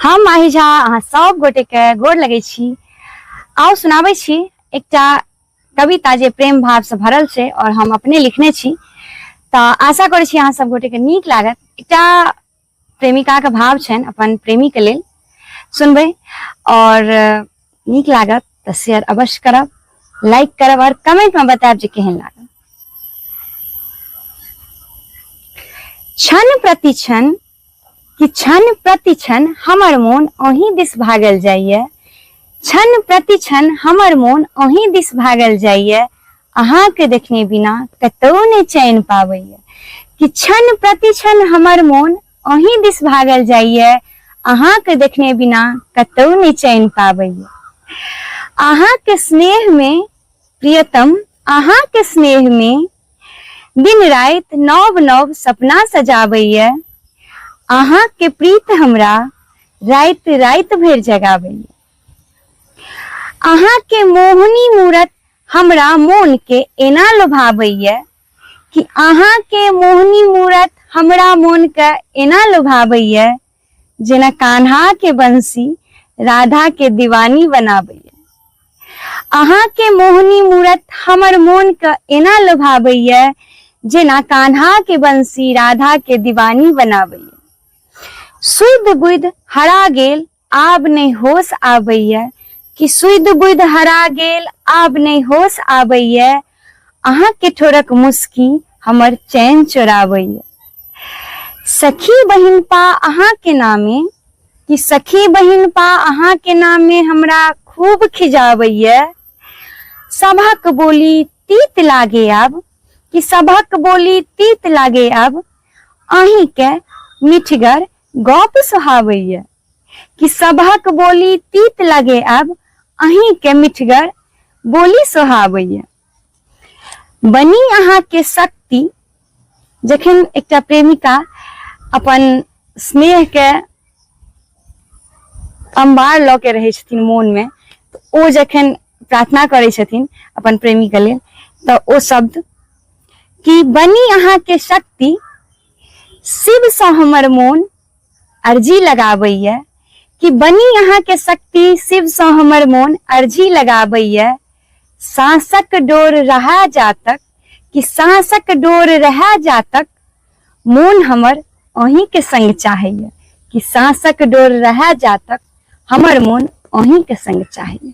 हम माही झा अहाँ सब गोटे के गोर लगै छी। आउ सुनाबै छी एकटा कविता जे प्रेम भाव से भरल छै और हम अपने लिखने छी, तऽ आशा करै छी अहाँ सब गोटे के नीक लागत। एकटा प्रेमिका के भाव छनि अपन प्रेमी के लेल, सुनबै और नीक लागत तऽ शेयर अवश्य करब, लाइक करब और कमेंट में बतायब जे केहन लागल। क्षण प्रति क्षण कि क्षण प्रति क्षण हमर मोन अहीं दिस भागल जाइए, क्षण प्रति क्षण हमर मोन अहीं दिस भागल जाइए, अहाँके देखने बिना कतौ नहि चैन पाबैए। कि क्षण प्रति क्षण हमर मोन अहीं दिस भागल जाइए, अहाँके देखने बिना कतौ नहि चैन पाबैए। अहाँके स्नेह में प्रियतम, अहाँके स्नेह में दिन राति नव नव सपना सजाबैए, अहाँके प्रीत हमरा राति राति भरि जगाबैए। अहाँके मोहनी मूरत हमरा मोन के एना लोभाबैए, कि अहाँके मोहनी मूरत हमरा मोन के एना लोभाबैए, जेना कान्हा के बंसी राधा के दीवानी बनाबैए। अहाँके मोहनी मूरत हमर मोन के एना लोभाबैए, जेना कान्हा के बंसी राधा के दीवानी बनाबैए। सुधि बुधि हरा गेल आब नहि होश आबैए, कि सुधि बुधि हरा गेल आब नहि होश आबैए, अहाँके ठोरक मुस्की हमर चैन चोराबैए। सखी बहिनपा अहाँके नामे, कि सखी बहिनपा अहाँके नामे हमरा खूब खिजाबैए, सभक बोली तीत लागे आब, कि सभक बोली तीत लागे आब, अहींके मिठगर गप सोहाबैए। कि सभक बोली तीत लगे आब, अहींके मिठगर बोली सोहाबैए। बनी अहाँके शक्ति, जखन एकटा प्रेमिका अपन स्नेहके अम्बार लऽ के रहै छथिन मोनमे, तऽ ओ जखन प्रार्थना करै छथिन अपन प्रेमीके लेल, तऽ ओ शब्द कि बनी अहाँके शक्ति शिवसँ हमर मोन अर्जी लगाबैए, कि बनी अहाँके शक्ति शिवसँ हमर मोन अर्जी लगाबैए, साँसक डोर रहा जातक, कि साँसक डोर रहा जातक मोन हमर अहींके संग चाहैए, कि साँसक डोर रहा जातक हमर मोन अहींके संग चाहैए।